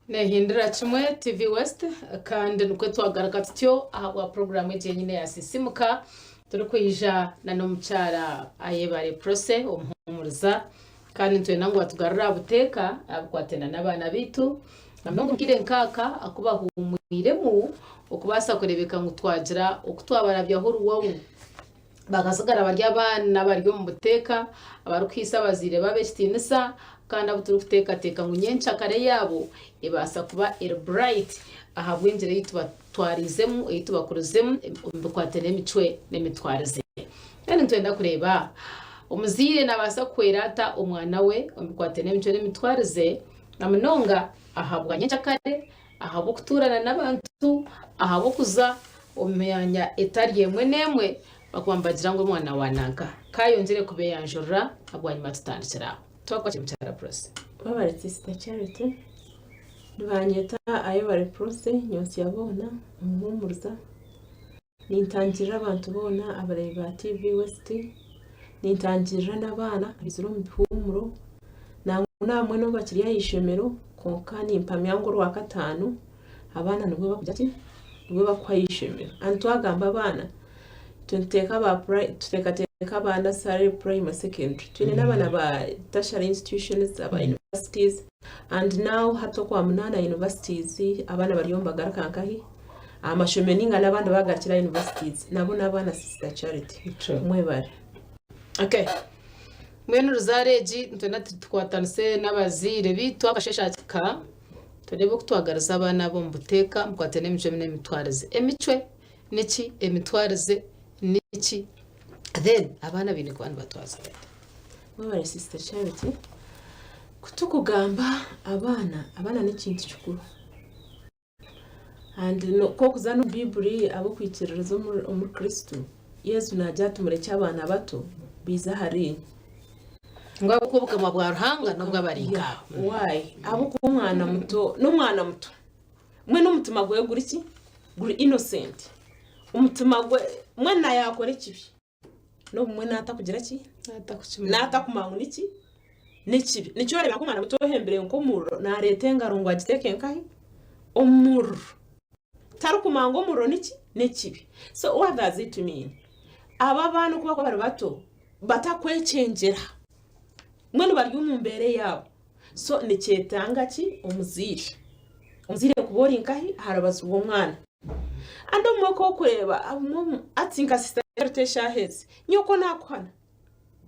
Nehindira kimwe TV West kandi nikwo twagaruka tutyo ahabwa puroguraamu egi yenyine ya Sisimuka turikwija na n'omukyara Ayebare Prossy omuhumuriza kandi nitwenda ngu atugarure aha buteeka abikwatena n'abaana baitu na munonga omu kaire nkaaka aku bahuumwiremu okubaasa kureebeka ngu twagira oku twabarabyaho oruwawu. Bakatsigara bari abaana bari omu buteeka, abarikuhaisa abazaire baabo ekitiinisa, kandi abu turikuteekateeka ngu nyenkyakare yaabo ebaasa kuba eri bright ahabw'engyera ei tubatwariizemu, ei tubakurizemu omu bikwate n'emicwe n'emitwarize. Kandi nitwenda kureeba omuzaire naabaasa kuhwera ata omwana we omu bikwate n'emicwe n'emitwarize na munonga ahabwa nyenkyakare, ahabw'okutuurana n'abantu, ahabw'okuza omu myanya etari emwe n'emwe bakuba nibagira ngu omwana wa nanka kayongyere kubeyanjurira bwanyima tutandikire aho. Twakwakira Mukyara Prossy. Webare Sister Charity, nibanyeta Ayebare Prossy Nyonsya boona omuhumuriza, nintangirira abantu boona abareebi ba TV West, nintangirira n'abaana abaizire omu bihuumuro, nangwa n'abamwe n'obu bakiri aha ishomero kwonka nimpamya ngu orwakataano Abaana nibwo bakugira ki? Nibwo bakuha eishomero. And twagamba abaana, itwe nituteeka aba pura tuteekateeka aba nursery, primary, secondary. Twine n'abaana ba tertiary institutions, aba universities and now hati okwamunaana universities abaana bariyo nibagaruka nkahi? Aha mashomero ninga n'abandi baagarukire aha universities. Nabo n'abaana Sister Charity. True. Mwebare. Okay. Mbwenu ruzaaro egi nitwenda tukwatanise n'abazaire baitu akasheeshe aka Tureebe oku twagariza abaana abo omu buteeka mukwate n'emicwe n'emitwarize. Emicwe niki? Emitwarize niki? Then abaana baine kuba nibatwaza bata? Webare Sister Charity. Ku tukugamba abaana, abaana n'ekintu kikuru. And ku okuza n'omu Baiburi ab'okwikiririza omuri Kristo, Yesu naagira ati murekye abaana bato baije ahariinye. Ngu ahabw'okuba obukama bwa Ruhanga n'obw'abari nk'abo. Why? Ahabw'okuba omwana muto n'omwana muto mbwenu omutima gwe guri ki? Guri innocent. Omutima gwe mbwenu na yaakora ekibi n'obumwe naatakugira ki? Naatakumanya ngu niki? N'ekibi. Nikyo oreeba nk'omwana muto ohembire nk'omuriro naareeta engaro ngu agiteeke nkahi? Omu muriro. Tarikumanya ngu omuriro niki? N'ekibi. So what does it mean? Abo abaana oku barikuba bari bato batakwekyengyera mbwenu bari omu mbeera eyaabo so nikyetanga ki omuzaire omuzaire kuba ori nkahi aha rubaju rw'omwana and obumwe ku orikureeba obumwe hati nka sister Charity eshaaha ezi nyoko nakuhana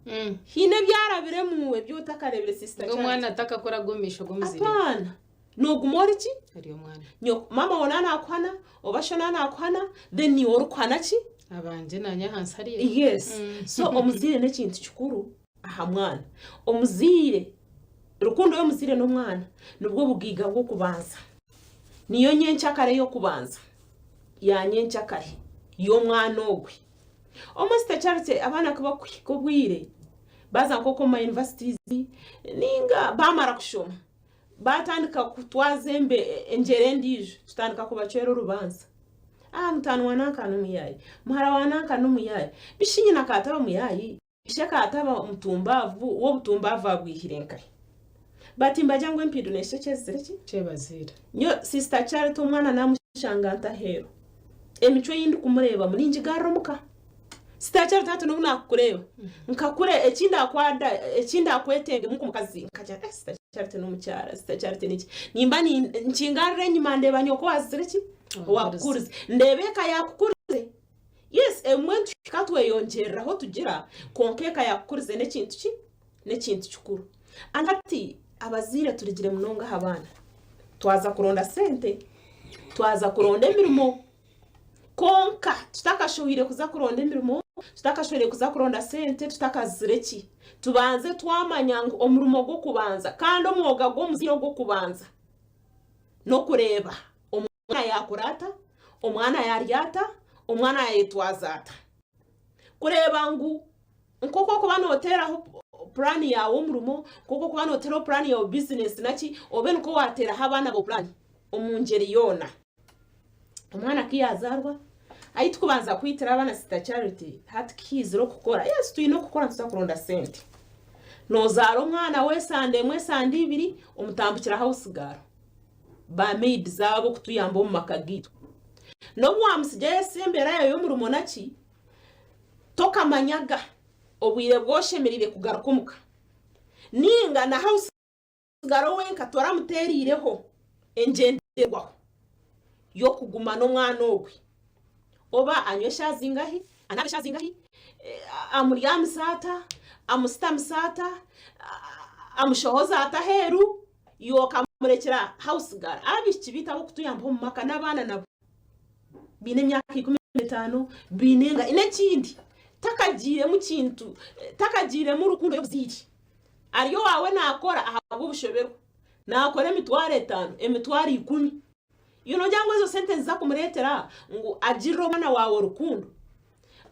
haine ebi arabiremu ebi otakareebire sister Ngu Charity omwana atakakora omu maisho g'omuzaire we. Apaana nooguma ori ki Ori omwana. Nyoko maama waawe naaba nakuhana oba sho naaba nakuhana then niiwe orikuhana ki? Abangye naanye ahansi hariya. Yes. So omuzaire n'ekintu kikuru aha mwana. Omuzaire, rukundo y'omuzaire n'omwana nibwo bugaiga bw'okubanza. Niyo nyenkyakare y'okubanza ya nyenkyakare y'omwana ogwe. Omu Sister Charity abaana ku bakuhika obwire baaza nk'oku omu ma universities ninga baamara kushoma, Baatandika kutwaza engyero endiijo, tutandika kubacwera orubanja. Ah, mutaani wa nanka n'omuyaayi, muhara wa nanka n'omuyaayi. Bishi nyina akaba ataba muyaayi? Ishe akaba ataba mutumbaavu? We obutumbaavu abwihire nkahi? Bati nibagira ngu empiidu neeshusha ekyezire ki? Kyebaziire. Nyowe Sister Charity omwana naamushanga nta aheeru, emicwe ei ndikumureebamu ningigarura omuka. Sister Charity hati n'obu naakukureeba nkakure eki ndakwada eki ndakwetengemu nk'omukazi nkagira eh Sister Charity n'omukyara Sister Charity niki nimba ni nkingarura enyima ndeeba nyoko owaazire ki owaakukurize ndeeba eka yaakukurize yes ebimwe nituhika tweyongyereraho tugira kwonka eka yaakukurize n'ekintu ki n'ekintu kikuru and hati abazaire turigire munonga aha baana twaza kuronda sente twaza kuronda emirimo Kwonka tutakashohwire kuza kuronda emirimo, tutakashohwire kuza kuronda sente, tutakazire ki, tubanze twamanya ngu omurimo gw'okubanza kandi omwoga gw'omuzaire ogw'okubanza n'okureeba omwana yaakura ata, omwana yaarya ata, omwana yaayetwaza ata. Kureeba ngu nk'oku orikuba nooteeraho puraani yaawe omurimo, nk'oku orikuba nooteeraho puraani yaawe bizinesi naki, obe nikwo waateeraho abaana baawe puraani omu ngyeri yoona. Omwana ku yaazaarwa, ahi tukubanza kwitira abaana Sister Charity, hati ku haizire okukora, yes twine okukora nituza kuronda sente. Noozaara omwana w'esande emwe, esande ibiri, omutambukira house girl. Ba maids abo kutuyamba omu maka gaitu. N'obu waamutsigayo ese embeera yaawe y'omurimo naki, tokamanyaga obwire bu oshemereire kugaruka omuka. Nainga na house girl wenka toramutereireho engyenderwaho y'okuguma n'omwana ogwe. Oba anywe eshaaha zingahi, anaabe eshaaha zingahi, amuryamise ata, amusitamise ata, amushohoze ata aheeru, iwe okamurekyera house girl. Abaishiki baitu ab'okutuyambaho omu maka n'abaana nabo baine emyaka 15, baine enga, n'ekindi takagiiremu kintu, takagiiremu rukundo y'obuzaire. Ari owaawe naakora ahabw'obushoberwa, naakora 5000, 100,000. Iwe noogira ngu ezo sente niziza kumureetera ngu agirire omwana waawe rukundo?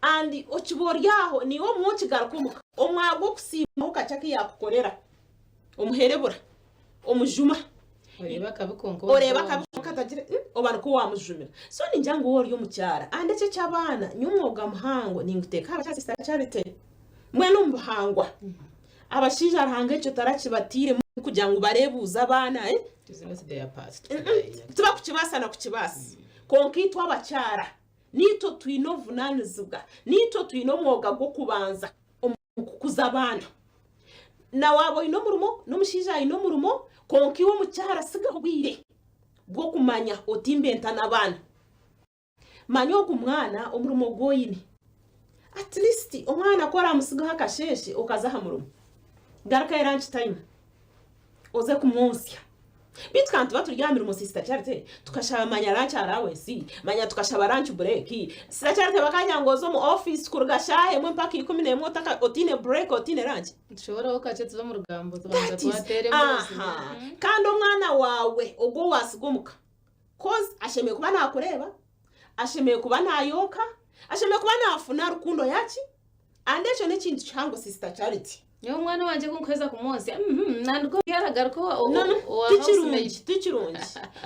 And okiba ori aho niiwe omuwe okigaruka omuka, omwaka gw'okusiimaho kakye aku yaakukorera, omuherebura, omujuma. Oreeba akabi kwonka Oreeba akabi kwonka atagira oba nikwo waamujumira. So ningira ngu waaba ori omukyara and eki eky'abaana nyowe omwoga muhango ninguteeka aha bakyara Sister Charity. Mbwenu omu buhangwa abashaija Ruhanga ekyo tarakibatairemu kugira ngu bareebuuze abaana tibakukibaasa na kukibaasa. Kwonka itwe abakyara naitwe twine obuvunaanizibwa, naitwe twine omwoga gw'okubanza omu kukuza abaana. Na waaba oine omurimo n'omushaija aine omurimo, kwonka iwe omukyara sigaho obwire bw'okumanya oti mbenta n'abaana. Manya ogu mwana omurimo ogu oine. At least omwana ku oramutsigaho akasheeshe okaza aha murimo, garukayo lunch time oze kumwontsya. Beitu kandi tuba turi aha mirimo Sister Charity tukashaba manya lunch allowance, manya tukashaba lunch break. Sister Charity bakagira ngu oze omu office kuruga shaaha emwe mpaka 11 otaine break otaine lunch. Nitushoboraho kakye tuze omu rugambo tubanza That is, twateera emboozi. aha. Kandi omwana waawe ogu owatsiga omuka Coz ashemereire kuba nakureeba, ashemereire kuba nayonka, ashemereire kuba nafuna rukundo yaki and ekyo nekintu kihango sister Charity. Nyowe omwana wangye ku nkuheza kumwonsya nandika obu yaragaruka owa No, no, owa tikirungi housemaid. tikirungi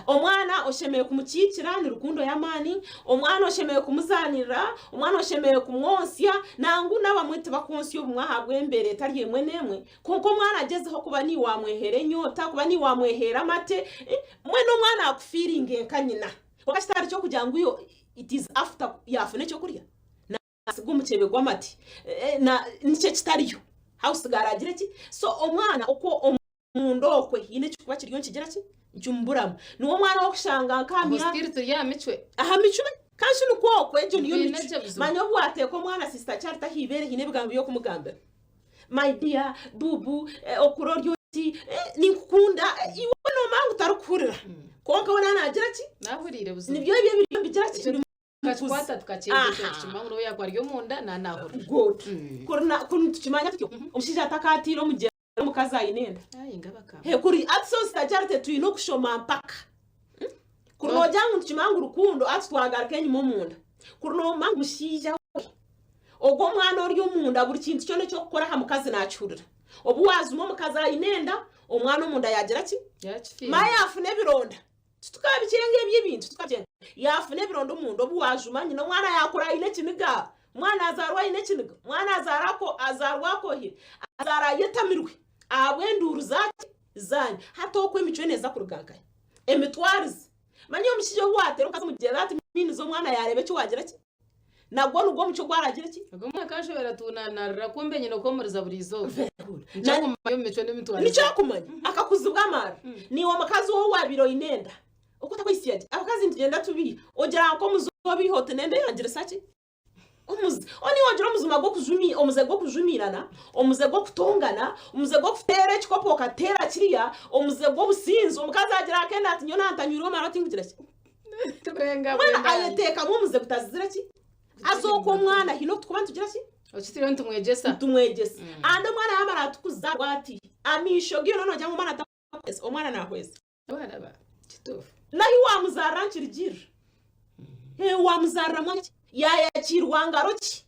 omwana oshemereire kumukiikira ni rukundo y'amaani omwana oshemereire kumuzanirira omwana oshemereire kumwonsya nangwa n'abamwe tibakwonsya obumwe ahabw'embeera etari emwe n'emwe Kwonka omwana agyezeho kuba niiwe wamweheera enyota, kuba niiwe wamweheera amate, mbwenu omwana akufiiringe nka nyina. Kwonka kitari ky'okugira ngu iwe it is after yaafuna ekyokurya, naasiga omukyebe gw'amate, nikyo ekitariyo. House girl agire ki? So omwana okwo omunda okwe haine ekirikuba kiriyo nikigira ki? Nikimuburamu. Niwe omwana ow'okushanga nk'aha Aho myaka. still turi aha micwe. Aha micwe. Kandi shi nikwo okwo egyo niyo Twine micwe. gye buzima. Manya obu waateeka omwana Sister Charity aha ibeere haine ebigambo by'okumugambira. My dear, bubu, okura ori oti, ninkukunda, iwe noomanya ngu tarikuhurira. Kwonka we naaba naagira ki? Naahuriire buzima. Nibyo ebyo ebiriyo nibigira ki? Ekyo Nibimukuza. tukakikwata tukakyegyesa Aha. tukimanya ngu n'obu yaakuba ari omunda naaba naahurira. Good. Kuri na- kuri nitukimanya tutyo, omushaija atakaatiire omugyera omukazi aine enda. Ayi ngabakamba. He, kuri ati so Sister Charity twine okushoma mpaka. Kuri noogira ngu nitukimanya ngu rukundo ati twagaruka enyima omunda. Kuri noomanya ngu mushaija we Ogwo omwana ori omunda buri kintu kyona eki orikukora aha mukazi naakihurira. Obu waazuma omukazi aine enda, omwana omunda yaagira ki? Yaakifiirwa. Manya yaafuna ebironda. Titukabikyenga ebyo ebintu, titukabikyenga. Yaafuna ebironda omunda obu waajuma nyina, omwana yaakura aine ekiniga. Omwana azaarwa aine ekiniga, omwana azaarwa ako azaarwa akoohire, azaarwa ayetamirwe ahabw'enduuru zaaki? Zaanyu. Hati okwo emicwe neeza kuruga nkahi? Emitwarize. Manya omushaija obu waateera omukazi omugyera ati means omwana yaareeba eki waagira ki? Nagwo nigwo omucwe ogu aragire ki? Ogwo omwana akanshobera tunanarira kumbe nyine okwomuriza buri izooba. Very good. Nikyo Na- akumanya omu micwe n'emitwarize. Nikyo akumanya. Akakuzibwa amaara. Niiwe omukazi ou waabaire oine enda. Oku otakwitsya gye. Abakazi nitugyenda tubiiha. Ogira nk'omuze obiiha oti n'enda eyangirisa ki? Omuze. O niiwe ogira omuzima gw'okujumi, omuze gw'okujumiirana, omuze gw'okutongana, omuze gw'okuteera ekikopo okateera kiriya, omuze gw'obusinzi. Omukazi agira akenda ati nyowe naantanyweirwe amaarwa tinkugira ki? Turenga Mbwenu bwenda. ayeteekamu omuze gutazire ki? Haza okwo omwana haine oku tukuba nitugira ki? Eki turiyo nitumwegyesa. Nitumwegyesa. And omwana yaamara atukuzaarwa ati, amaisho ge noona noogira ngu omwana takuhweza, omwana naahweza. Waaraba, kituufu. N'ahi waamuzaarira nikirugirira. Ee, waamuzaarira mwanya ki? Yaayakiirwa ngaro ki?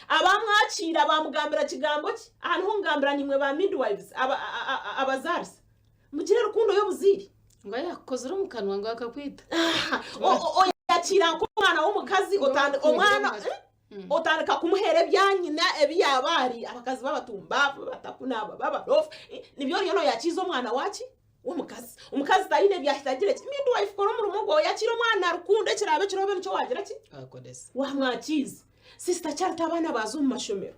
Abaamwakiira baamugambira kigambo ki? Aha niho ngambira naimwe ba midwives, aba, a- a- a- abazaarisa. Mugire rukundo y'obuzaire. Ngu ayakukozire omu kanwa ngu akakwita. Aha, o- o- Oyakiira nk'omwana w'omukazi otandi- omwana eh? otandika kumuheera ebya nyina ebi yaaba ari abakazi b'abatumbavu batakunaba b'abarofu eh, nibyo oriyo noyakiiza omwana waki w'omukazi. Omukazi taine ebyahita agira ki? Midwife kora omurimo gwawe oyakiire omwana na rukundo ekiraabe kiriho obe nikyo waagira ki? Wakoresa. Wamwakiiza. Sister Charity abaana baaza omu mashomero.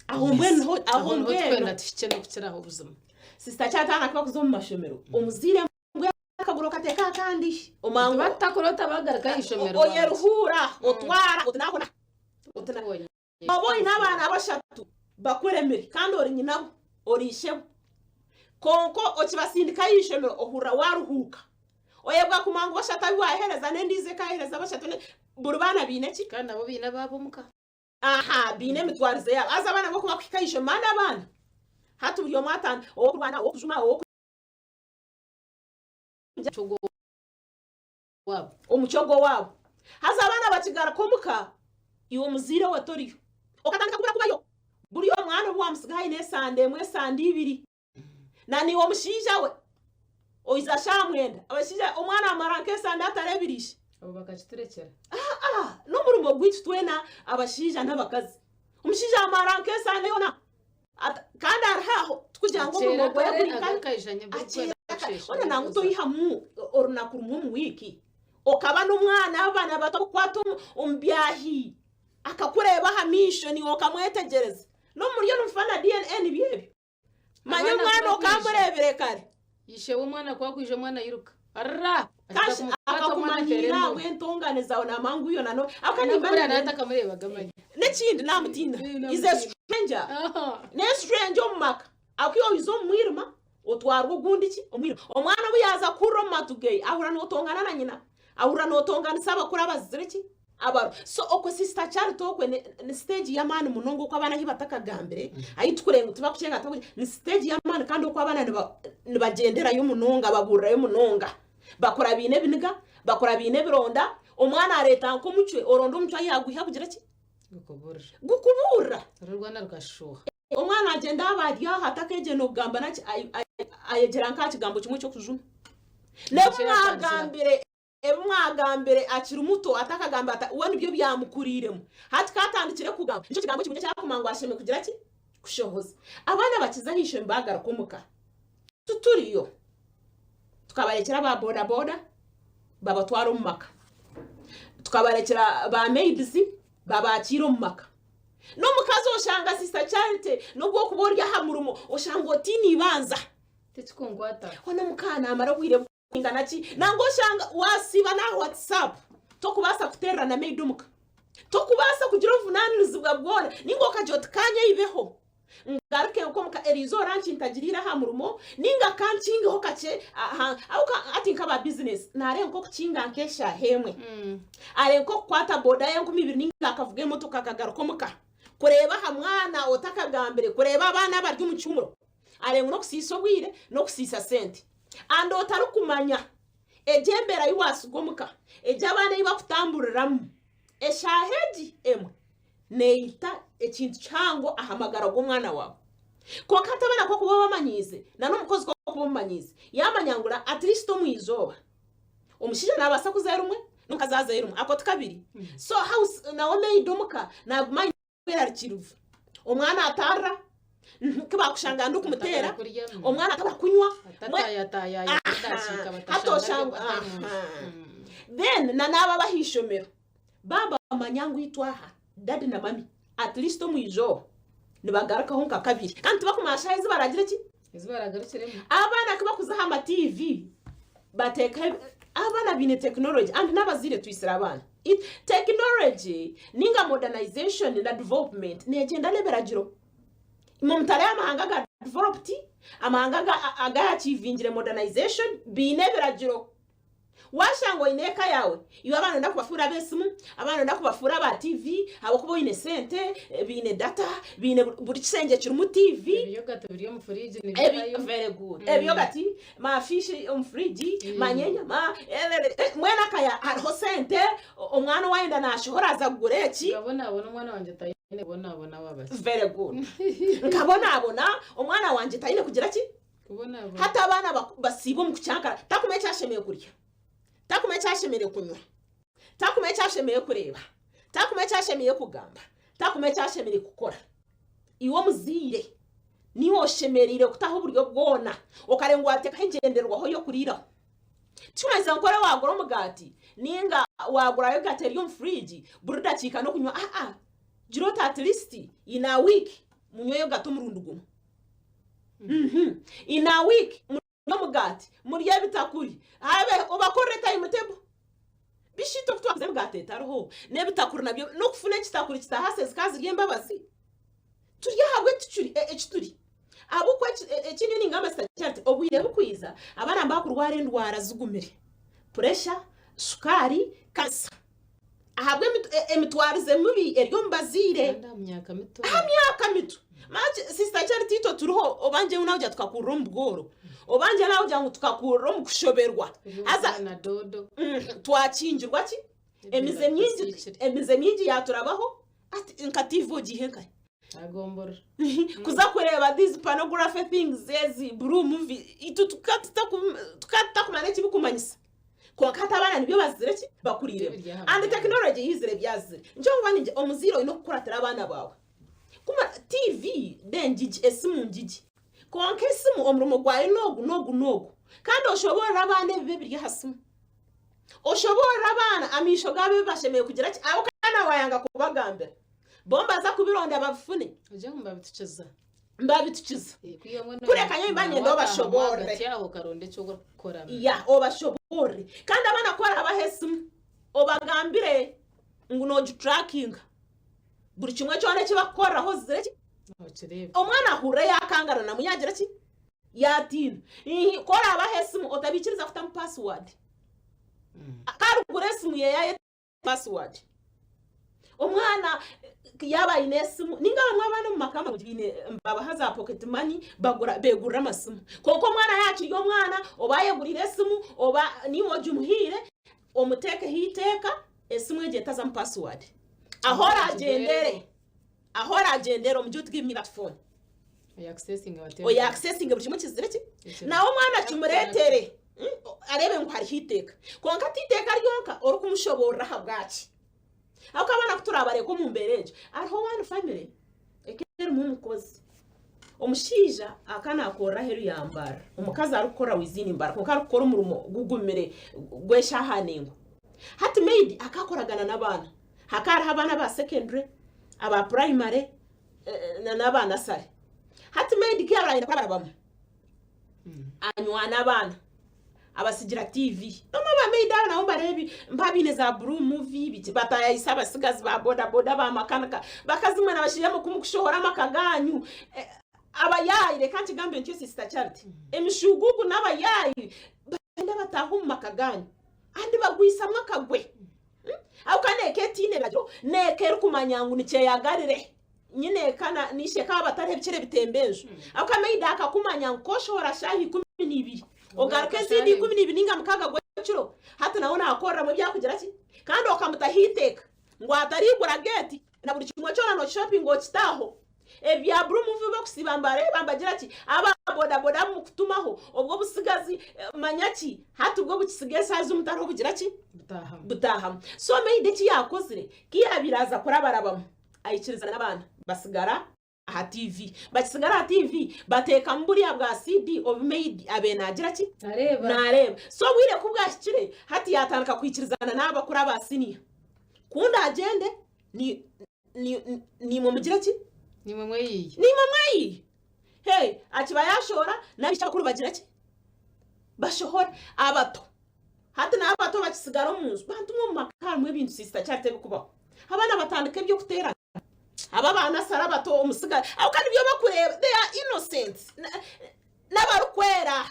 Aho mbwenu niho aho Aho niho mbwenu. tukwenda tuhikye n'okukiraho buzima. Sister Charity abaana ku bakuza omu mashomero, omuzaire mbwenu akaguru okateeka aha kandi omangu Batakurota bagaruka aha ishomero. oyeruhuura otwara oti naahona. Oti na- Otubonye. Oba oine abaana bashatu bakuremire kandi ori nyinabo, ori ishebo. Kwonka okibasindika aha ishomero ohurira waaruhuuka. Oyebwa kumanya ngu bashatu abu waaheereza n'endiijo ekaaheereza bashatu buri baana baine ki? Kandi nabo baine abaabo omuka. Aha, baine emitwarize yaabo. Haza abaana bo ku bakuhika aha ishomero, manya n'abaana. Hati buri omwe atandika ow'okurwana, ow'okujuma, ow'oku. Omucwe gw'owaabo. Omucwe gw'owaabo. Haza abaana bakigaruka omuka, iwe omuzaire we toriyo. Okatandika kubura kubayo. Buri omwana obu wamutsigaho aine esande emwe, esande ibiri. Na naiwe omushaija we, oiza shaaha mwenda. Abashaija, omwana amara nk'esande atareebire ishe. Abo bakakiturekyera. Aa, n'omurimo gwaitu twena abashaija n'abakazi. Omushaija amara nk'esande yoona. Kandi hariho aho tikugira ngu omurimo gwe guri nka hoona nangwa toihamu orunaku rumwe omu wiiki okaba n'omwana abaana bato abakukwata omu byahi akakureeba aha maisho naiwe okamwetegyereza n'omu buryo nimufa na DNA nibyo ebyo manya omwana okamureebire kare. Ishe w'omwana ku akwija omwana airuka arira Akakumanyira ahabw'entongane zaawe naamanya ngu yoona no N'ekindi naamutiina is a stranger n'estranger omu maka ahakuba iwe oiza omu mwirima otwarwa ogundi ki omwirima omwana obu yaaza kuhurira omu matu ge ahurira nootongana na nyina ahurira nootonganisa abakuru abazire ki abaro so okwe sister Charity okwe ni stage y'amaani munonga oku abaana ahi batakagambire ahi tukureeba ngu tibakukyenga ni stage y'amaani kandi oku abaana nibagyenderayo munonga babuurirayo munonga. Bakura baine ebiniga, bakura baine ebironda, omwana areeta nk'omucwe, oronda omucwe ahu yaagwiha kugira ki? Gukuburira. Gukuburira. Orurwana rukashuuha. Omwana agyenda aba ari aho atakeegyire n'okugamba naki, ayegyera nk'aha kigambo kimwe ky'okujuma. N'ebi mwagambire, ebi mwagambire akiri muto atakagambire ata, we nibyo byamukuriiremu. Hati ku atandikire kugamba, nikyo kigambo kimwe eki arikumanya ngu ashemereire kugira ki? Kushohoza. Abaana bakiza aha ishomero baagaruka omuka, tituriyo. Tukabarekyera ba boda boda babatwara omu maka. Tukabarekyera ba maids babakiira omu maka. N'omukazi oshanga Sister Charity n'obu okuba ori aha murimo oshanga otiine ibanza. Tikikunkwataho. Hoona omuka naamara obwire bwingana ki? Nangwa oshanga waasiiba n'aha WhatsApp tokubaasa kuteerera na maid omuka. Tokubaasa kugira obuvunaanirizibwa bwona nainga okagira oti kanyeyibeho. Ngaruke nk'omuka eriizooba nkintagiriire aha murimo nainga ka nkingeho kakye aha ahabw'okuba hati nk'aba bizinesi naareeba nk'okukinga nk'eshaaha emwe, areeba nk'okukwata boda y'enkumi ibiri nainga akavuga emotoka akagaruka omuka kureeba aha mwana otakagambire, kureeba abaana abari omu kihuumuro, areeba ngu n'okusiisa obwire n'okusiisa sente. And otarikumanya egyo embeera ei waatsiga omuka, egyo abaana ei bakutamburiramu, eshaaha egi emwe neita ekintu kihango aha magara g'omwana waawe. Kwonka hati abaana ku orikuba obamanyiize, na n'omukozi ku orikuba omumanyiize, yaamanya ngu at least omu izooba omushaija naabaasa kuzayo rimwe n'omukazi azayo rimwe, ako ti kabiri. So house nawe maid omuka naaguma aine obwerarikirivu. Omwana atarira, ku baakushanga ndikumuteera, omwana atabura kunywa, hati oshanga then na n'abo ab'aha ishomero Baaba bamanya ngu itwe aha, dadi na mami, at least omu izooba nibagarukaho nka kabiri. Kandi tibakumanya shaaha ezi baraagire ki? Ezi baraagarukiremu. Abaana ku bakuza aha ma TV, bateekaho abaana baine technology and n'abazaire twitsire abaana. Technology ninga modernization na development neegyenda n'ebiragiro. Imwe mutareeba amahanga aga developed, amahanga aga achievingire modernization baine ebiragiro. Waashanga oine eka yaawe, iwe abaana nooyenda kubafuura ab'esimu, abaana nooyenda kubafuura aba tiivi ahabw'okuba oine sente, baine data, baine buri kishengye kirimu tiivi. Ebiyogati biri omu furiigi nibibayo. Very good. Ebiyogati, ma fish omu furiigi, manya enyama, mbwenu akaya hariho sente, omwana owaayenda naashohora aza kugura eki. Nkabonabona omwana wangye taine kubonabona waaba ki. Very good. Nkabonabona omwana wangye taine kugira ki? Hati abaana basiiba omu kukyankara, takumanya eki ashemereire kurya, takumanya eki ashemereire kunywa, takumanya eki ashemereire kureeba, takumanya eki ashemereire kugamba, takumanya eki ashemereire kukora. Iwe omuzaire, Niiwe oshemereire kutaho oburyo bwona okareeba ngu waateekaho engyenderwaho y'okuriiraho. Tikimanyisa ngu ku oraabe waagura omugaati nainga waagura yogati eri omu furiigi buri dakiika n'okunywa, aa gira oti at least in a week munywe yogati omurundi gumwe. In a week murye omugaati, murye ebitakuri, habe obakorere time table. Bishi itwe ku twaguza emigaati etariho n'ebitakuri nabyo n'okufuna ekitakuri kitahase zikaba ziri embabazi. Turi ahabw'ekicuri eki turi. Ahabw'okuba eki ndiyo ningamba Sister Charity, obwire bukwiza abaana nibakurwara endwara zigumire, puresha, shukaari, kansa. Ahabw'emitwarize mibi eri omu bazaire. Kandi aha myaka mito. Aha myaka mito. Manya Sister Charity itwe turiho oba njyewe nawe kugira tukakurira omu bworo, oba njyewe nawe kugira ngu tukakurira omu kushoberwa. Haza na doodo. Twakingirwa ki? Emize mingi, emize mingi yaaturabaho. Ati nka TV ogiihe nkahi? Agomborora. Kuza kureeba these pornography things ezi blue movie itwe tukaba tutakumanya n'ekibikumanyisa. Kwonka hati abaana nibyo bazire ki? Bakuriiremu. Nibyo biri aha And muryango. technology yaizire byazire. Nikyo nkuba ningira omuzaire oine kukuratira abaana baawe. Kuma TV then ngigi esimu ngigi. Kwonka esimu omurimo gwayo n'ogu n'ogu n'ogu. Kandi oshoboorore abaana ebibi ebiri aha simu. Oshoboorore abaana amaisho gaabo ebi bashemereire kugira ki ahabw'okuba nawe waayanga kubagambira bo nibaza kubironda babifune. Ogire ngu nibabitukiza. Nibabitukiza. Kureka nyowe nimba niinyenda obashoboorore. Okaronda eki orikukoramu. Ya, obashoboorore. Kandi abaana ku oraabaha esimu, obagambire ngu noogiturakinga. Buri kimwe kyona eki barikukoreraho ozire ki? Okireebe. Omwana ahurire yaakangarana yaagira ki? Yaatiina. Ku oraabaha esimu otabaikiriza kutamu paasiwaadi. Ku arikugura esimu ye yaayeta paasiwaadi. Omwana yaaba aine esimu, nainga abamwe abaana omu maka amarungi baine nibabaha za poketi mani bagura beegurira amasimu. Kwonka omwana yaaba akiri omwana oba ayeguriire esimu oba niiwe ogimuhaire, omuteekeho eiteeka esimu egyo etazamu paasiwaadi. Ahu oraagyendere. Ahu oraagyendera omugye oti give me that phone. Oya accessinge buri kimwe kizire ki? Nawe omwana kimureetere areebe ngu hariho eiteeka. Kwonka ti iteeka ryonka orikumushoboorora ahabwaki. Ahabw'okuba abaana ku turaabareeka omu mbeera egyo, hariho one family eka erimu omukozi. Omushaija akaba naakorera aheeru ya Mbarara, omukazi arikukora within Mbarara kwonka arikukora omurimo gugumire gw'eshaaha ndaingwa. Hati maid akaba akoragana n'abaana. Hakaba hariho abaana aba secondary, aba primary n'aba nursery. Hati maid ku yaaba arenda kurabarabamu, anywana abaana, abasigira TV. Bamwe ba maid abo nabo mbareebi mpa baine za blue movie biki batayayisa abatsigazi ba boda boda ba makanika. Bakazi imwe na bashaija mwe ku mukushohora amaka gaanyu, abayaayi reka nkigambe ntyo sister Charity, emishugugu n'abayaayi bagyenda bataaha omu maka gaanyu kandi bagwisamu akagwe. Ahabw'okuba n'eka etaine biragiro, n'eka erikumanya ngu nikyeyagarire. Nyina eka na ishe eka baaba batariho ebikira ebitemba enju. Ahabw'okuba maid akakumanya ngu ku oshohora shaaha 12, ogaruka ezindi 12 nainga 6 gw'ekiro, hati nawe naakoreramu ebi arikugira ki? Kandi okamutaho eiteeka ngu atariigura geeti na buri kimwe kyona nookishopinga okite aho. Ebya blue movie bakusiiba nibareeba nibagira ki aba boda boda abu mukutumaho obwo obutsigazi manya ki hati bwo bukisiga esaaha ezi mutariho bugira ki butaahamu. So maid eki yaakozire ku yaabaire aza kurabarabamu aikirizana n'abaana batsigara aha TV. Bakitsigara aha TV bateekamu buriya bwa CD obu maid abaire naagira ki naareeba. So obwire ku bwahikire hati yaatandika kwikirizana n'abakuru aba senior ku ndaagyende ni Niimwe mugire ki? Niimwe mweyiiye. Niimwe mweyiiye. Hey, akiba yaashohora, n'abaishiki abakuru bagira ki? Bashohora. Abato. Hati n'abato bakitsigara omu nju. Bantu mwe omu maka harimu ebintu sister Charity ebirikubaho. Abaana batandika eby'okuteerana. Aba abaanasara abato omusigara. Ahabw'okuba nibyo barikureeba. They are innocent. N'abarikwera.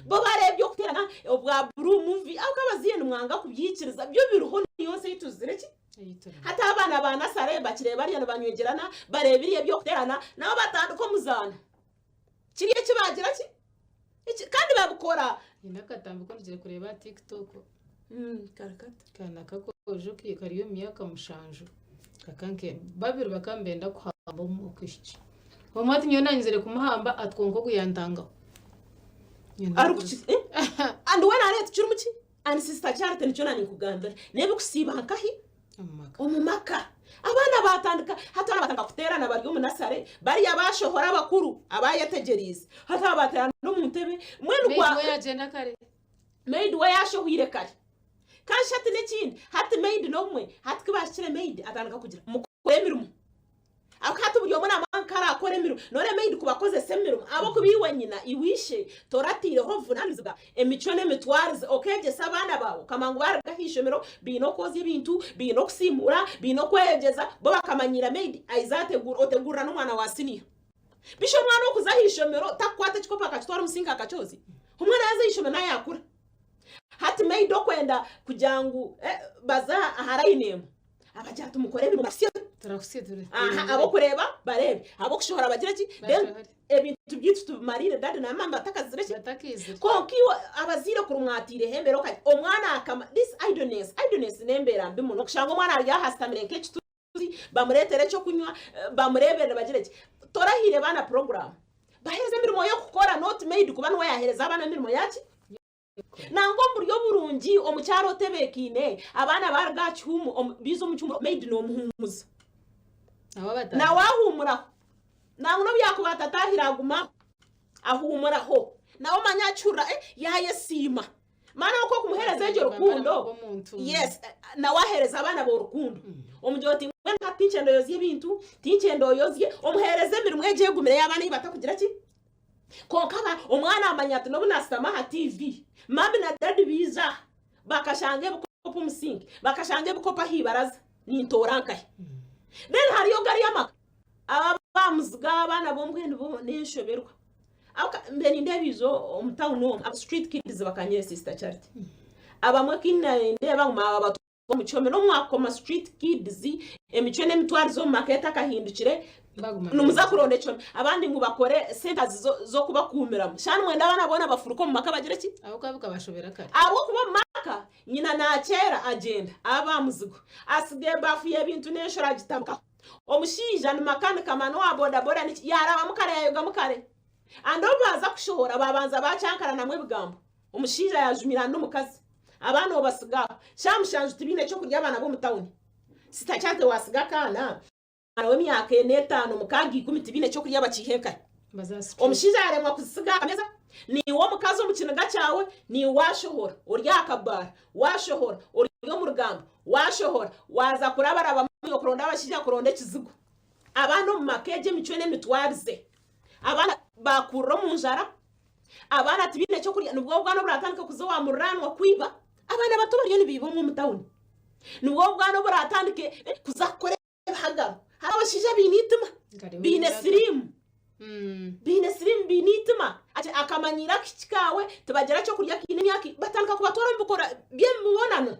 Bo bareeba eby'okuteerana obwa blue movie ahabw'okuba abazaire nimwanga kubyikiriza byo biriho niyo nsi ei tuzire ki? Hati abaana ba nasare bakireeba bariyo nibanywegyerana bareeba biriya eby'okuteerana nabo batandika omuzaano kiriya eki baagira ki? Eki kandi babikora. Haine akatambi ku orugire kureeba aha tiktok Akaana k'akoojo kari omu myaka mushanju babiri bakaba nibenda kuhamba omwishiki. Omwe ati nyowe naanyenzire kumuhamba ati kwonka ogu yantangaho. And weena areeba tikirimu ki? And sister Charity nikyo naaninkugambira n'ebikusiiba nkahi? Omu maka. Abaana baatandika, hati abaana baatandika kuteerana bari omu nasare, bariya baashohora abakuru abaayetegyeriize, hati aba baateerana omu ntebe, mbwenu Maid kwa we yaagyenda kare. Maid we yaashohwire kare. Kandi shi hati n'ekindi, hati maid n'obumwe, hati ku baahikire maid atandika kugira, mukore emirimo. Ahabw'okuba hati buri omwe naamanya nka araakora emirimo. Nooreeba maid kubakozesa emirimo ahabw'okuba iwe nyina, iwe ishe, torataireho obuvunaanizibwa, emicwe n'emitwarize okeegyesa abaana baawe okamanya ngu baaruga aha ishomero baine okwozya ebintu, baine okusiimuura, baine okweyegyeza, bo bakamanyiira maid aiza ateguura, oteguurira n'omwana wa siniya. Bisha omwana okuza aha ishomero takukwata ekikopo akakitwara omu sinki akakyozya? Omwana yaaza aha ishomero nawe yaakura. Hati maid okwenda kugira ngu baze aha layini emwe, abagira ati mukore emirimo basye. Turakusye turi. Aha, ab'okureeba bareebe, ab'okushohora bagire ki, then Bashohore. ebintu byaitu tubimariire dadi na maama batakazire ki. Batakaizire. Kwonka iwe abazaire kuri mwataireho embeera okagi omwana akama this idleness, idleness n'embeera mbi muno kushanga omwana ari aha asitamire nk'ekituzi bamureetere ekyokunywa bamureeberere bagire ki. Torahaire baana puroguraamu, baheereze emirimo y'okukora not maid kuba niwe yaaheereza abaana emirimo yaaki? Nangwa omu buryo burungi omukyara otebeekaine, abaana baaruga aha kihuumu baija omu kihuumuro maid noomuhuumuza. Nawe ahuumuraho. Nangwa n'obu yaakuba atataahire agumaho ahuumuraho. Nawe omanya akihurira eh yaayesiima. Manya oku okumuheereza egyo rukundo, yes, nawe aheereza abaana be rukundo. Omugira oti mbwenu hati tinkyenda oyozye ebintu, tinkyenda oyozye, omuheereze emirimo egyo egumire ei abaana ei batakugira ki? Kwonka ba, omwana amanya ati n'obu naashutama aha TV, mami na dadi baija aha, bakashanga ebikopo omu sinki, bakashanga ebikopo aha ibaraza, nintoora nkahi? Then hariyo gariya amaka, aba abamuziga abaana b'ombwenu bo n'enshoberwa. Ahabw'okuba mbe nindeeba ijo omu tawuni omu, aba street kids bakanyire Sister Charity. Abamwe ku nindeeba ngu naababatwara omu kihome n'obu mwakukoma street kids emicwe n'emitwarize omu maka etakahindukire nimuza kuronda ekihome abandi ngu bakore centers z'okubakuumiramu shana nimwenda abaana boona bafuruke omu maka bagire ki Ahabw'okuba bikabashobera kare. Ahabw'okuba omu maka nyina nakyera agyenda aba aha muzigo asiga ebaafu y'ebintu n'enshuro agitamukaho omushaija ni makanika mani owa bodaboda niki yaarabamu kare yaayogamu kare and obu baaza kushohora baabanza baakyankaranamu ebigambo Omushaija yaajumirana n'omukazi, abaana obasiga aho. Shaaha mushanju tibaine ky'okurya abaana b'omu tawuni. Sitakyate waasiga akaana, omwana w'emyaka ena, etaano, mukaaga, ikumi tibaine ky'okurya bakiiha enkahi? Omushaija yaaremwa kuzisiga aha kameeza, naiwe omukazi omu kiniga kyawe, naiwe waashohora ori aha kabaara, waashohora ori omu rugambo, waashohora waaza kurabarabamu iwe kuronda abashaija kuronda ekizigo. Abaana omu maka egyo emicwe n'emitwarize. Abaana baakurira omu njara, Abaana tibaine ky'okurya, nibwo obwana oburatandika kuza owa muriraanwa kwiba. Abaana bato bariyo nibaiba omwo omu tawuni. Nibwo obwana oburatandike kuza kukora ebihagaro. Hariho abashaija abaine eitima, baine siriimu, baine siriimu, baine eitima. Akamanyiiro akahiki kaawe, tibagira ky'okurya kaine emyaka, batandika kubatwara omu bikorwa by'emibonano.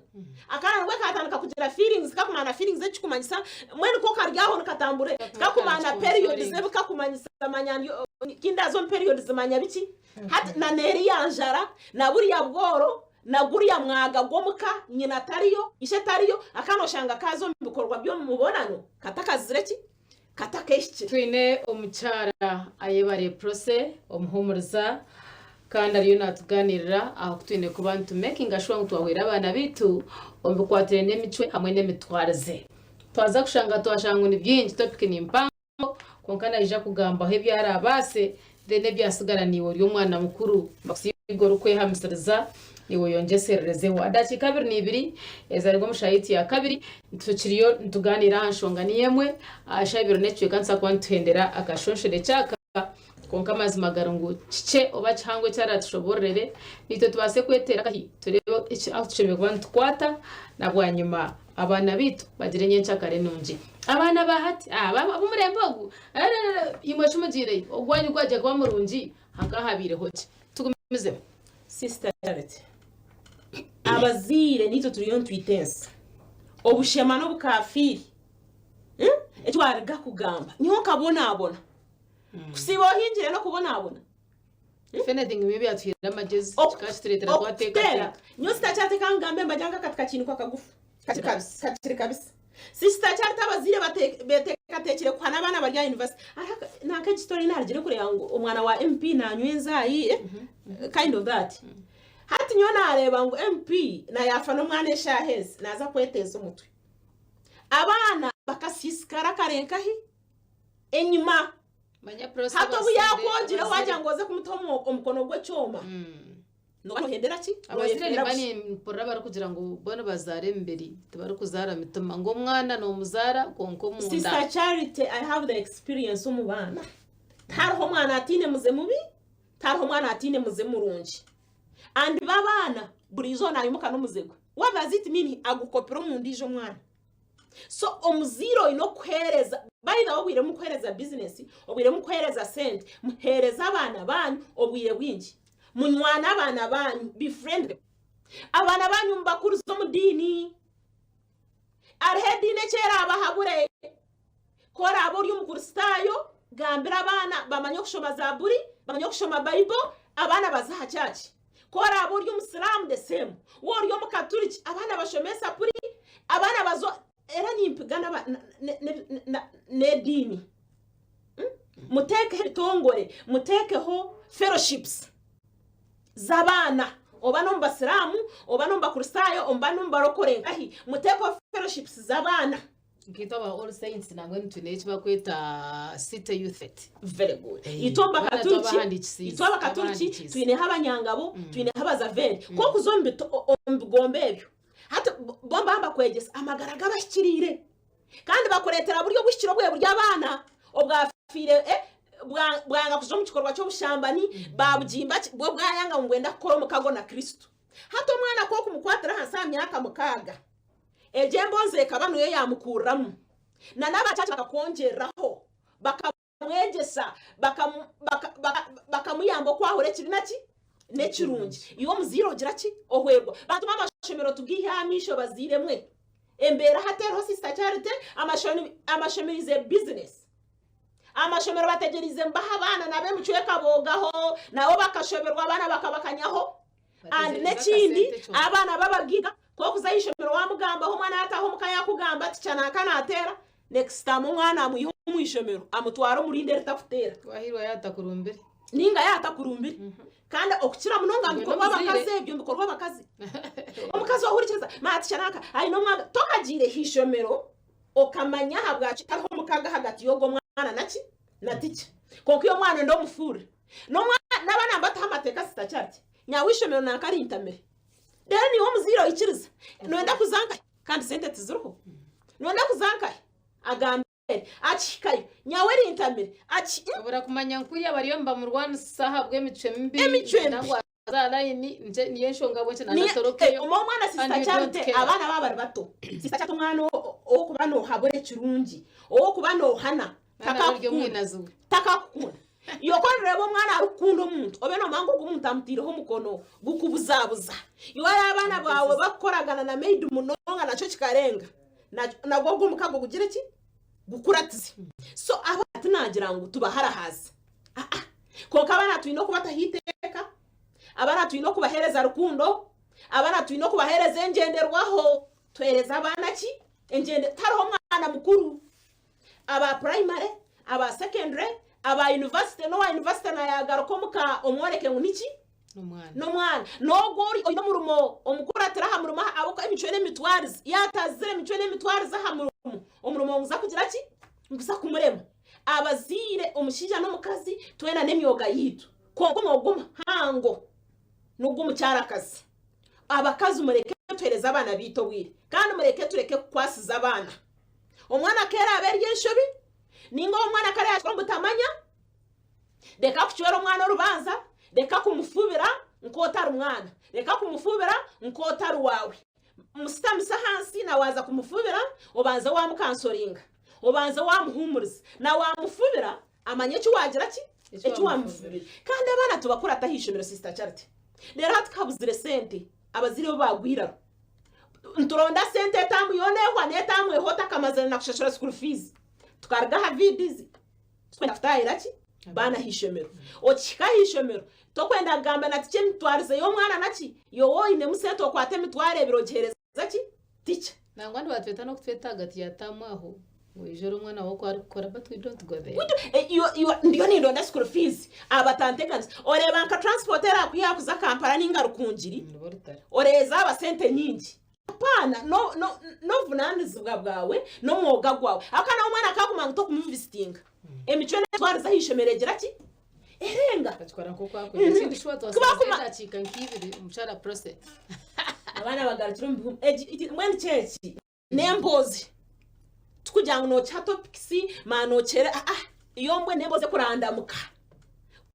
Akaana nibwo kaatandika kugira feelings, kakumanya feelings ekikumanyisa, mbwenu ko kari aho nikatambura, kakumanya periods ebi kakumanyisa manya kindaza omu periods manya biki. Hati na n'eriya njara, na buriya bworo, na guriya mwaga gw'omuka, nyina tariyo, ishe tariyo, akaana oshanga kaaza omu bikorwa by'omubonano katakazire ki? Katakehikire. Twine omukyara Ayebare Prossy omuhumuriza kandi ariyo natuganirira aha ku twine kuba nitu makinga sure ngu twahwera abaana baitu omu bikwatiraine n'emicwe hamwe n'emitwarize. Twaza kushanga twashanga ngu ni bingi topic ni mpango kwonka naija kugambaho ebi arabaase then ebyasigara niiwe ori omwana mukuru bakusiiga orikwehamisiriza niiwe oyongyesererezeho. Edakiika 22 ezarigwa omu shaaha yaitu ya kabiri tukiriyo nitugaaniira aha nshonga niyo emwe aha shaaha ibiri n'ekicweka nituza kuba nituhendera akashonshorekye aka kwonka amazima gari ngu kikye oba kihango eki araatushoboororere naitwe tubaase kweteera akahi tureebe ahu tushemereire kuba nitukwata na bwanyima Abaana baitu bagire nyenkyakare nungi. Abaana ba hati, ab'omurembe ogu, imwe shi mugiireyo, ogwanyu gwagye kuba murungi hakaba habaireho ki? Tugumizemu. Sister Charity, abazaire naitwe turiyo nitwita ensi. Obushema n'obukafiiri eki waruga kugamba nyowe nkabonabona. Kusiiba ohingire n'okubonabona. If anything nibyo byatuhaire amagyezi kikakitureetera Okututeera twateekateeka. Nyowe sitakyateeka ngambe mbagira ngu akati kakiinikwa kagufu kakiri kabisa kakiri kabisa. Sister Charity abazaire beteekateekire kuhana abaana bari aha university. Hariho nanka egi story narugire kureeba ngu omwana wa MP nanywa enzaayi eh, kind of that. Hati nyowe nareeba ngu MP na yaafa n'omwana eshaaha ezi naaza kweteeza omutwe. Abaana. Bakasiisikara kare nkahi? Enyima. Manya Prossy Hati obu abazaire yaakwongyire abazaire waagira ngu oze kumutaho omu- omukono gw'ekyoma, nooba noohendera ki? Abazaire Nooyefeera nimba busha. nimpurira barikugira ngu bo nibazaara emibiri tibarikuzaara mitima ngu omwana nomuzaara kwonka omunda. Sister Charity, I have the experience omu baana. Tihariho omwana ataine muze mubi, tihariho omwana ataine muze murungi. And bo abaana buri izooba naimuka n'omuze gwe. What does it mean? Agukopera omu ndiijo omwana. So omuzaire oine okuheereza, by the way obwire mukuheereza business, obwire mukuheereza sente, muheereze abaana baanyu obwire bwingi. Munywane abaana baanyu, befriend them. Abaana baanyu mubakurize omu diini. Hariho ediini eki eraabahabure. Ku oraabe ori Omukristaayo, gambira abaana bamanye okushoma Zaaburi, bamanye okushoma Bible, abaana baze aha church. Ku oraabe ori Omusiraamu the same. Waaba ori Omukaturiki, abaana bashome esapuri, abaana baze era nimpiga n'ediini. Muteekeho ebitongore, muteekeho fellowships z'abaana oba n'omu basiraamu, oba n'omu bakristaayo, oba n'omu barokore nkahi, muteekeho fellowships z'abaana. Nkaitwe aba All Saints nangwa nitwine eki barikweta City Youth Fete. Very good. Eh, Itwe omu boona Bakaturiki, twabahandiikisiize, itwe Abakaturiki twabahandiikiise. twineho Abanyangabo, twineho Abazaveri. Ku okuza omu bito- o- omu bigombe ebyo, hati bo bo nibaba nibakwegyesa amagara g'abahikiriire. Kandi bakureetera buri obuhikire obwe buri abaana obwafiire eh, bwa- bwanga kuza omu kikorwa ky'obushambani, babugimba ki, bwo bwayanga ngu nibwenda kukora omukago na Kristo. Hati omwana ku okumukwatira ahansi aha myaka mukaaga, Egyo emboozi ekaba niyo yaamukurramu. Na n'abacaca bakakwongyereraho, bakamwegyesa, bakamuyamba okwahura ekibi na ki? N'ekirungi. Iwe omuzaire ogira ki? Ohwerwa. Bantu mwe amashomero tugaihe aha maisho bazaire mwe. Embeera hati eriho Sister Charity, amashomero is a business. Amashomero bategyereize ngu bahe abaana nabo emicweka boogaho, nabo bakashoberwa abaana bakabakanyaho. And Bategyereza n'ekindi akasente kyonka. abaana b'abagiga ku orikuza aha ishomero waamugambaho omwana yaataaha omuka yaakugamba ati kyananka naateera, next time omwana amwihe omu ishomero amutware omu rindi eritakuteera. Waahirwa yaatakurumbire. Ninga yaatakurumbire. Kandi okukira munonga Mbwenu nibikorwa omuzaire. abakazi ebyo nibikorwa abakazi. Omukazi ohurikiriza manya ati kyananka aine omwana, tokagiire aha ishomero okamanya ahabwaki tariho omukago ahagati y'ogwo mwana naki na tica. Kwonka iwe omwana oine omufuurire. N'omwana n'abaana nibataho amateeka Sister Charity. Nyawe eishomero nanka rintamire. Reero niiwe omuzaire oikiriza. Nooyenda kuza nkahi? Kandi sente tiziriho. Nooyenda kuza nkahi? Agambire. Akihikayo. Nyawe rintamire. Aki. Obura kumanya nku yaaba bariyo nibamurwanisa ahabw'emicwe mibi. Emicwe mibi. Nangwa aza aha layini, nikyo niyo enshonga ahabw'enki Niyo- nanatorokeyo. eh, omwana And Sister you don't Charity care. abaana baaba bari bato. Sister Charity omwana ow'okuba noohabura ekirungi, ow'okuba noohana, Mwana ari takakukunda. omwinazi we. Takakukunda. Iwe ku orireeba omwana arikukunda omuntu, obe noomanya ngu ogu omuntu amutaireho omukono gukubuzabuza. Iwe ari abaana baawe bakukoragana na maid munonga nakyo kikarenga, nagwo ogwo omukago gugire ki? Gukuratize. So abaana tinagira ngu tubaharahaze, aa, kwonka abaana twine okubataho eiteeka, abaana twine okubaheereza rukundo, abaana twine okubaheereza engyenderwaho. Tuheereze abaana ki? Engyende, tihariho mwana mukuru. Aba purayimare, aba sekendure, aba yunivasite, n'owa yunivasite naayagaruka omuka omworeke ngu niki? N'omwana. N'ogwo ori oine omurimo omukuratira aha murimo ahabw'okuba emicwe n'emitwarize, yaatazire emicwe n'emitwarize aha murimo, omurimo niguza kugira ki? Niguza kumurema. Abazaire, omushaija n'omukazi, twena n'emyoga yaitu. Kwonka omwoga omuhango n'ogw'omukyarakazi. Abakazi mureke tuheereze abaana baitu obwire kandi mureke tureke kukwasiza abaana. Omwana ku eraabe eri enshobi, nainga omwana ku araabe yaakikora omu butamanya, reka kucwera omwana orubanja, reka kumufubira nk'otari mwana, reka kumufubira nk'otari waawe. Musitamise ahansi na waaza kumufubira obanze waamukansoringa, obanze waamuhuumuriza. Na waamufubira amanye eki waagira ki? Eki waamufubira. Kandi abaana tubakurate aha ishomero Sister Charity. Reero hati ku habuzire sente, abazaire bo baagwa eiraro. Nituronda sente etaamu yoona ehwa n'etaamu ehwa otakamazire na kushashura school fees. Tukaruga aha VDs tukwenda kutaahira ki? Baana aha ishomero. Okihika aha ishomero tokwenda kugamba na tikya emitwarize y'omwana naki? Iwe oinemu sente okwata emitwaro ebiri ogiheereza ki? Tikya. Nangwa nibatweta n'okutweta ahagati ya taamu aho ngu oije ore omwana waawe oku arikukora but we don't go there. Ndiyo nindonda school fees abatanteganisa. Oreeba nka transport erakwiha kuza Kampala ninga Rukungiri Nibo rutare. oreeba zaaba sente nyingi. Apaana, no, no, n'obuvunaanizibwa bwawe n'omwoga gwawe. Ahabw'okuba nawe omwana akaguma ngu tokumuvisitinga. Emicwe n'emitwarize aha ishomero egira ki? Erenga. Akakikora nk'oku akwenda. Ekindi shuwa Kuba twasigaza kuma- edakiika nk'ibiri omukyara Prossy. Abaana bagarukire omu bihumi. Egi, egi- mbwenu kyeki? N'emboozi. Tikugira ngu nookiha topics, mara nookyere, aa, yo mbwenu n'emboozi ekurandamuka.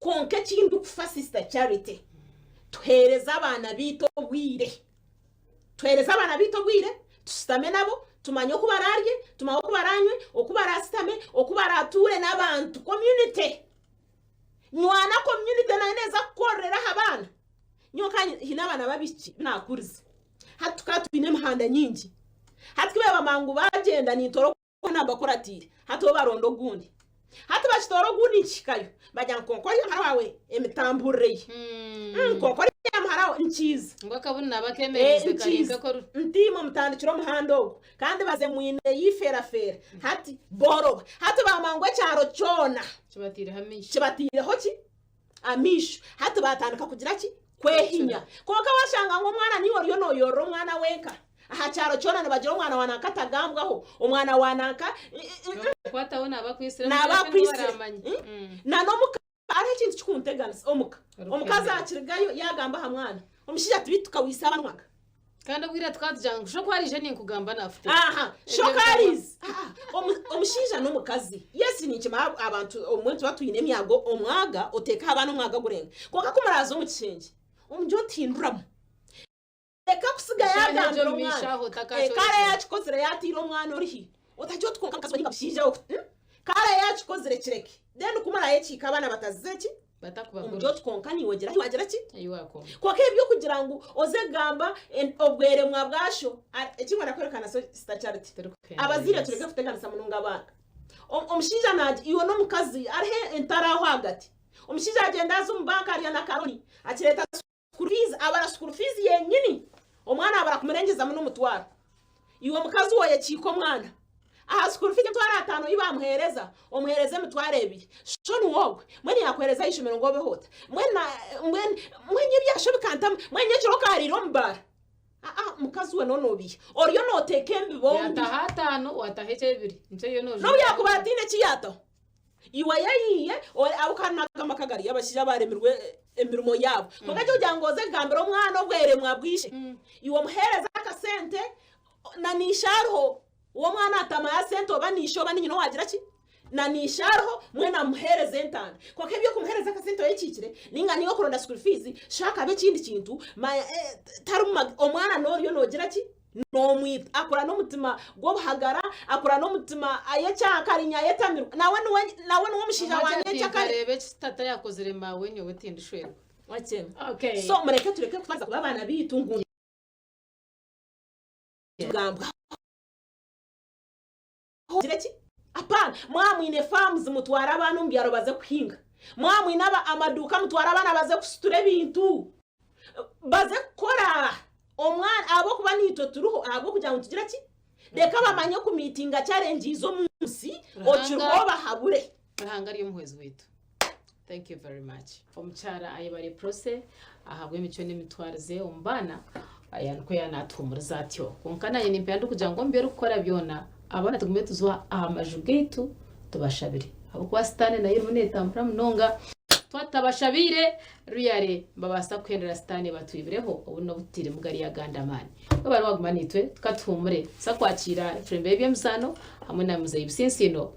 Kwonka eki ndikufa Sister Charity, tuheereze abaana baitu obwire. Tuheereze abaana baitu obwire, tushutame nabo, tumanye oku baraarye, tumanye oku baraanywe, oku baraashutame, oku baraatuure n'abantu, community. Nywana community nayo neeza kukukorera aha baana. Nyowe ka haine abaana b'abaishiki bu naakurize. Hati tukaba twine emihanda nyingi. Hati ku beeba mangu baagyenda nintoora ogu nabakuratiire. Hati bo baronda ogundi. Hati bakitoora ogundi nkihikayo bagira ngu kwonka oriya muhara waawe emitamburire ye. Kwonka oriya muhara waawe nkiiza. Ngu akabunu naaba akemereize kari Nkiiza. nk'akoru. Ntiimwe mutandikire omuhanda ogu. Kandi baze mwine eifeerafeera. Hati booroba. Hati baamanya ngu ekyaro kyona. Kibataireho amaisho. Kibataireho ki? Amaisho. Hati baatandika kugira ki? Kwehinya. Kwonka waashanga ngu omwana niiwe oriyo nooyorora omwana wenka. Aha kyaro kyona nibagira omwana wa nanka atagambwaho, omwana wa nanka. Bakukwataho naaba akwaitsire. Naaba akwaitsire. Na n'omuka hariho ekintu kikunteganisa omuka. Omukazi akirigayo yaagamba aha mwana, omushaija ati beitu tukawaisa abanwaga. Kandi obwire tukaba tugira ngu shoka ariije ninkugamba nafute. Aha, shoka ariize. Ah, omushaija n'omukazi. Yes, ninkimanya abantu obumwe nituba twine emyago, omwaga oteeka aha baana omwaga gurenga. Kwonka ku muraaza omu kishengye, omugye otihinduramu. Reka kusiga Eshaaha egyo yaagambira omu maisho omwana. aho Eh, otakakyorekire. kare yaakikozire yaatiire omwana orihi. Otagira oti kwonka mukazi we ninga mushaija we. Hmm? Kare yaakikozire kireke. Then ku muraayekiika abaana batazize ki? Batakubagura. Omugye oti kwonka niiwe ogira ahi waagira ki? Ahi waakoma. Kwonka eby'okugira ngu oze kugamba obweremwa bwasho, ekimwe ndakworeka Sister Charity, Torikuhenda abazaire yes. tureke kuteganisa munonga abaana. Omushaija naagira, iwe n'omukazi hariho entaro aho ahagati. Omushaija agyenda aza omu banka arya na karoni, akireeta school fees, abara school fees yenyini, omwana abara kumurengyezamu n'omutwaro. Iwe mukazi we oyekiika omwana aha school fees emitwaro ataano ei bamuheereza, omuheereza emitwaro ebiri. Sho niwe ogwe, mbwenu yaakuheereza aha ishomero ngu obeho ota? Mbwenu mbwenu mbwenu ebya sho bikantama, mbwenu nyekiro okaariire omu baara? Aa mukazi we n'onoobiiha, oriyo nooteeka embibo mbi. Yaataho ataano, waataho eky'ebiri. Nikyo oriyo N'obu noojumira. yaakuba ataine eki yaataho. Iwe yayiiye ahabw'okuba hariho n'amaka gariyo abashaija abaremirwe emirimo yaabo. Kwonka ekyo kugira ngu oze kugambira omwana obweremwa bw'ishe, iwe omuheereze akasente na n'ishe ariho, we omwana atamanya sente oba n'ishe oba ni nyina owaagira ki? Na n'ishe ariho mwena mumuheereze entanda. Kwonka eby'okumuheereza akasente oyekiikire nainga niiwe okuronda school fees, sho akaba ekindi kintu, manya tarimu omwana n'oriyo noogira ki? Noomwita. Akura n'omutima gw'obuhagara, akura n'omutima ayekyankarinya, ayetamirwe. Nawe niwe nawe niwe omushaija Omwe wa agira ati nyenkyakare. nkareeba eki tata yakozire maawe nyowe tindishwerwa. Wakyema. Okay. So mureke tureke kutwaza kubi abaana baitu ngu tugambwaho. Ogire ki? Apana. Mwaba mwine farms mutware abaana omu byaro baze kuhinga. Mwaba mwine amaduuka mutware abaana baze kusutura ebintu. Baze kukora. Omwana ahabw'okuba naitwe turiho ahabw'okugira ngu nitugira ki? Reka bamanye kumiitinga challenges omu nsi okiriho Ruhanga obahabure. Ruhanga ari omuhwezi waitu. Thank you very much. Omukyara ayebare Prossy ahabw'emicwe n'emitwarize omu baana aya nikwo yaanatuhumuriza atyo. Kwonka naanye nimpenda ndikugira ngu omu bi orikukora byona abaana tugume tuzwa aha maju gaitu tubashabire ahabw'okuba sitaane nayo erimu neetambura munonga. Twaba tutabashabiire really nibabaasa kuhendera sitaane batwibireho obu n'obutairemu gariya agandi amaani. Webare waguma naitwe tukatuhuumure. Tuza kwakiira Ephraim B'eby'emizaano hamwe na Muzeeyi Businsiino.